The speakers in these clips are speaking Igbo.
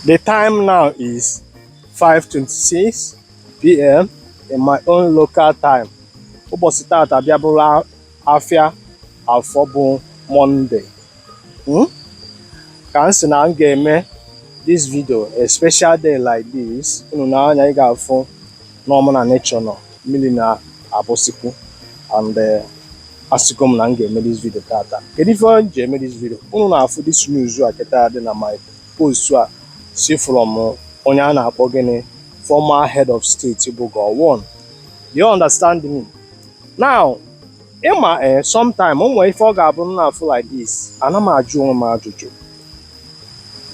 The time now is 5:26 p.m. in my own local time. Ụbọchị tata bịa bụrụ afịa afọ bụ Monday. Ka m sị na m ga-eme this video a special day like this. Unu na-anya ị ga-afụ na ọ mụ na nature nọ, mmiri na-abụsikwu and asịgo m na m ga-eme this video tata. Kedu ife m ji eme this video? Unu na-afụ this news a kịta dị na my post a si from onye a na-akpọ gịnị, former head of state bụ Gowon. You understand me? Now, ịma sometime o nwere ife ọ ga-abụ m na-afụ like this, ana m ajụ onwe m ajụjụ.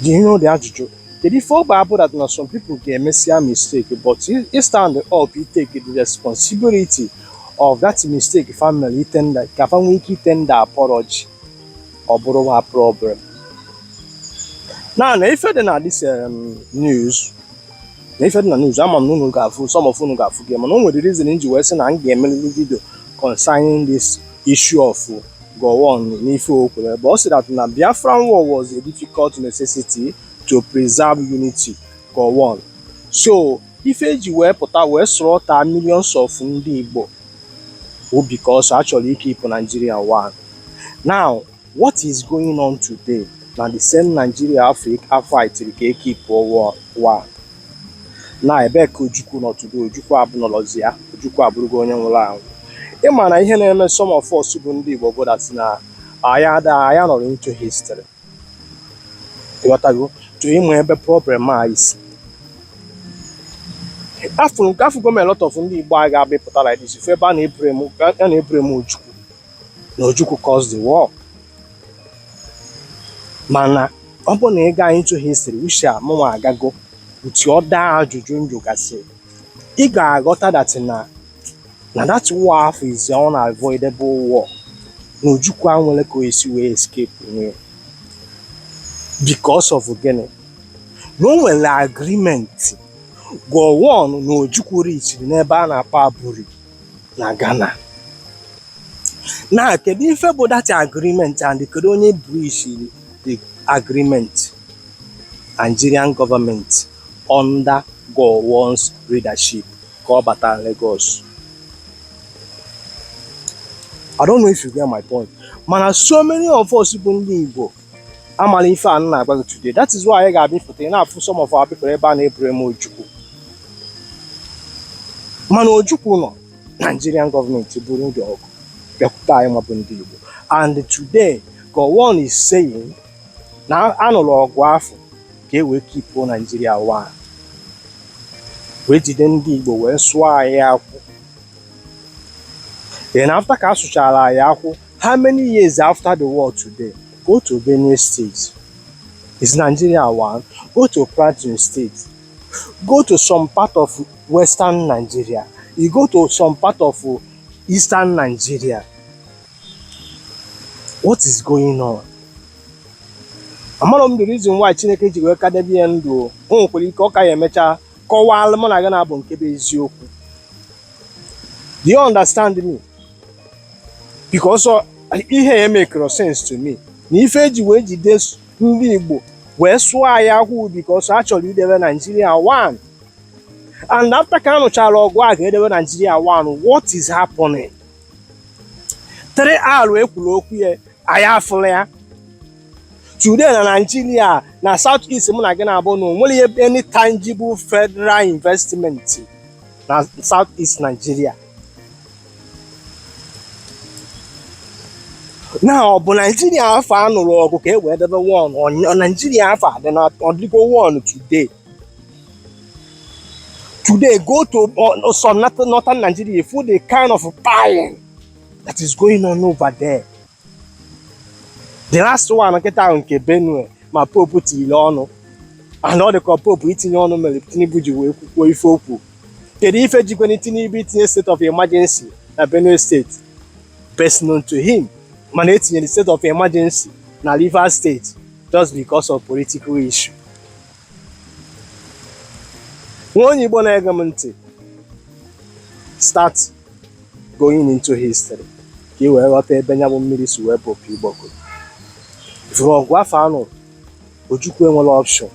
Do you know the ajụjụ? Kedu ife ọ ga-abụ that na some people ga-emesịa mistake, but i stand up, i take the responsibility of that mistake family tender ka fa nwee ike tender apology, ọ bụrụ ha problem. Na ife dị na this news, na ife dị na news, ama m na unu ga-afụ, some of unu ga-afụ gị, mana o nwere reason m ji wee sị na m ga-emerịrị video concerning this issue of Gowon n'ife o kwuru ebe ọ sị that na Biafran war was a difficult necessity to preserve unity. Gowon, so ife eji wee pụta wee slaughter millions of ndị Igbo bụ because a chọrọ ikeep Nigeria one. Now, what is going on today na the same Nigeria afọ itiri ka ekeep one na ebee ka Ojukwu nọ today? Ojukwu abụnọlọzi ya. Ojukwu abụrụgo onye nwụrụ anwụ. Ịma na ihe na-eme some of us bụ ndị Igbo bụ that na anyị ada anyị nọrọ into history, ịghọtago, to ịmụ ebe problem a isi afụrụ nke afụgo m. A lot of ndị Igbo a ga-abịapụta like this ife ebe a na-eblame Ojukwu na Ojukwu caused the war, mana ọ bụ na ị gaa into history, which a mụnwa agago with other ajụjụ njụgasị, ị ga-aghọta that na that war ahụ is unavoidable war, na Ojukwu anwere ka o esi wee escape nwee because of gịnị? Na o nwere agreement Gowon na Ojukwu reachiri n'ebe a na-akpọ Aburi na Ghana. Na kedu ife bụ that agreement and kedu onye breach the agreement? Nigerian government under Gowon's leadership ka ọ batara Lagos. I don't know if you get my point. Mana so many of us bụ ndị Igbo amala ife a m na-agwa gị today. That is why anyị ga-abịa foto ị na-afụ some of our people ebe a na-eblame Ojukwu, mana Ojukwu nọ, Nigerian gọọmenti buru ndị ọgụ bịakwute anyị nwa bụ ndị Igbo. And today Gowon is saying na anụrụ ọgụ afọ ka e wee keepuo Nigeria one, wee jide ndị Igbo wee sụọ anyị akwụ. Then after ka a sụchara anyị akwụ, how many years after the war today, go to Benue State, is Nigeria one? Go to Plateau State, go to some part of Western Nigeria, you go to some part of Eastern Nigeria, what is going on? Amarọ m the reason why Chineke ji wee kadebe ya ndụ. O nwekwara ike ọ ka ya emecha kọwaalụ mụ na gị na-abụ nke bụ eziokwu. Do you understand me? Because ihe ya make sense to me na ife eji wee jide ndị Igbo wee sụọ anyị akwụ because a chọrọ idebe Nigeria one. And after ka a nụchara ọgụ a ga-edebe Nigeria one, what is happening? 3R ekwuru okwu ya, anyị afụla ya today na Nigeria. Na South East mụ na gị na-abụ na onwere ihe, any tangible federal investment na South East Nigeria. Na ọ bụ Nigeria afọ a nụrụ ọgụ ka e wee debe one? Nigeria afọ adị na ọdịgo one today? Today, go to some northern Nigeria, for the kind of buying that is going on over there. The last one nkịta ahụ nke Benue, ma Pope tiri ọnụ, and ọ dị ka Pope itinye ọnụ mere Tinubu ji wee kwukwuo ife okwu. Kedu ife jikwana Tinubu itinye state of emergency na Benue State? Best known to him. Mana etinyere state of emergency na Rivers State just because of political issue. Nwa onye Igbo na-ege m ntị, start going into history ka ị wee ghọta ebe ya bụ mmiri si wee bụ opi ụgbọgụrụ. Ifuru ọgụ afọ anụ, Ojukwu enwere option.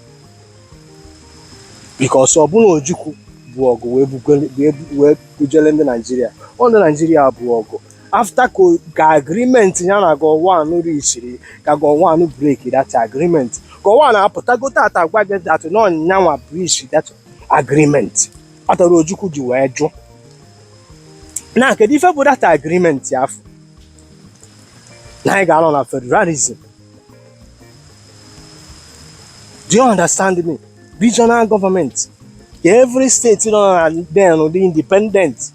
Because ọ bụrụ Ojukwu bụ ọgụ wee bujele ndị Naijiria, ọ ndị Naijiria bụ ọgụ after ka agreement ya na Gowon reachiri, ka Gowon break that agreement. Gowon apụtago tata gwa gị that na ọnyanwa breach that agreement kpatara Ojukwu ji wee jụ. Na kedu ife bụ that agreement afọ na anyị ga-anọ na federalism? Do you understand me? Regional government, ka every state nọ na then dị independent.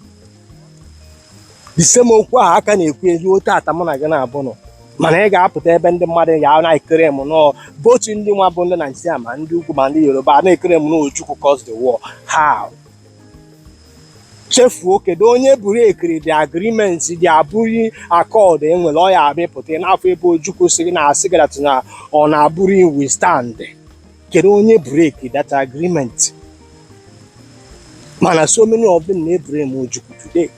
The same okwu ahụ aka na-ekwu elu tata mụ na gị na-abụ nọ, mana ị ga-apụta ebe ndị mmadụ ya na-ekere m nọ, both ndị nwa bụ ndị Naijiria, ma ndị ugwu, ma ndị Yoruba, na-ekere m na Ojukwu cause the war. How? Chefuo kedu onye buru ekiri the agreement, the Aburi Accord enwere. Ọ ya abịa n'afọ ebe Ojukwu sịrị na asị gị na ọ na-abụrụ we stand. Kedu onye break that agreement? Mana so many of them na-ebure m Ojukwu today.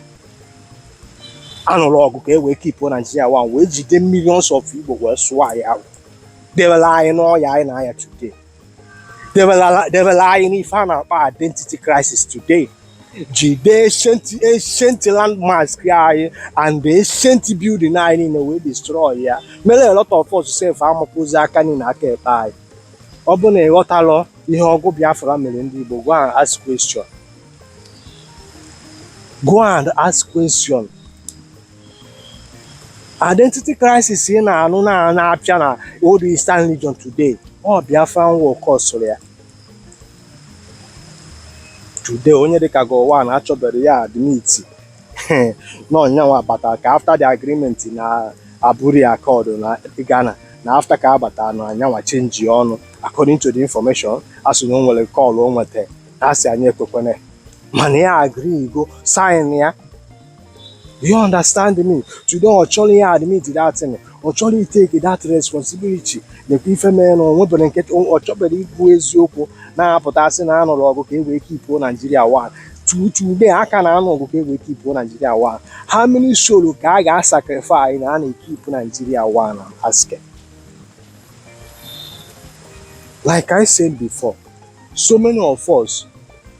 Anụrụ ọgụ ka e wee keep Nigeria one, wee jide millions of Igbo wee sụọ anyị ahụ, debela anyị n'ọya anyị na-aya today, debela anyị n'ife a na-akpọ identity crisis today, jide ancient landmarks anyị and the ancient building anyị niile wee destroy ya, mere a lot of us sef amapụzi aka niile aka ekpe anyị. Ọ bụ na ịghọtalọ ihe ọgụ Biafra mere ndị Igbo, go and ask question, go and ask question. Identity crisis ị na-anụ na na-apịa na Old Eastern Region today, ọ Biafran war causeụrụ ya. Today onye dịka Gowon achọbere ya admit na ọnyanwa batara ka after the agreement na Aburi Accord na Ghana, na after ka abata na anyanwa change ọnụ. According to the information, a sị na o nwere call o nweta na asị anyị ekwekwene, mana ya agree go sign ya. Do you understand me? Today ọ chọrọ ya admit that thing, ọ chọrọ take that responsibility. Nekwa ife mere na o nwebere nke ọ chọbere ikwu eziokwu, na-apụta sị na anụrụ ọgụ ka e wee keepuo Nigeria one. Today aka na-anụ ọgụ ka e wee keepuo Nigeria one. How many soul ka a ga-asacrifice na a na-ekeepu Nigeria one? I'm asking. Like I said before, so many of us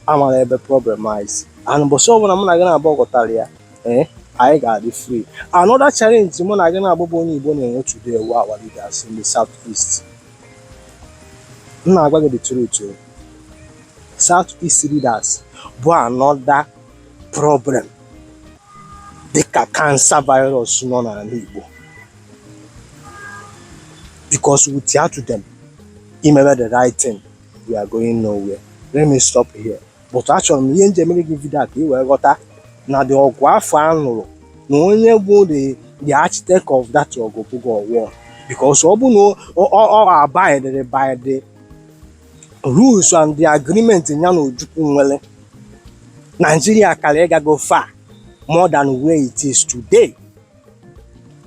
amara ebe problem anyị, and mbọsị ọbụla mụ na gị na-abụ ghọtara ya, ee, anyị ga-adị free. Another challenge mụ na gị na-abụ bụ onye Igbo na-enwe today wu our leaders in the South East. M na-agwa gị the truth o. South East leaders bụ another problem dịka cancer virus nọ n'ala Igbo, because without them imebe the right thing, we are going nowhere. Let me stop here, but achọrọ m ihe nji emere gị video a ka ị wee ghọta na the ọgụ afọ a nụrụ na onye bụ the architect of that ọgụ bụ Gowon, because ọ bụ na ọ abided by the rules and the agreement ya na Ojukwu nwere, Nigeria kara ịgago far more than where it is today.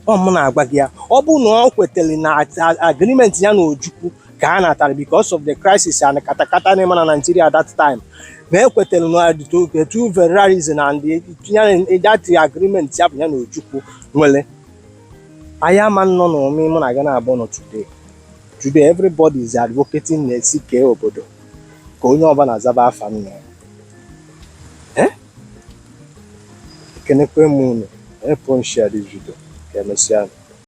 Ọ mụ na-agwa gị ya. Ọ bụ na ọ kwetere na agreement ya na Ojukwu ka a natara because of the crisis and katakata na-eme na Nigeria that time, na ekwetere na the two federalism and that agreement ya bụ ya na Ojukwu nwere, anyị ama nọ n'ụmị mụ na gị na-abụ nọ today. Today everybody is advocating na-esi kee obodo ka onye ọbụla zaba afa nna ya. Eh? Ekenekwe m unu. Help share this video. Ka emesịa.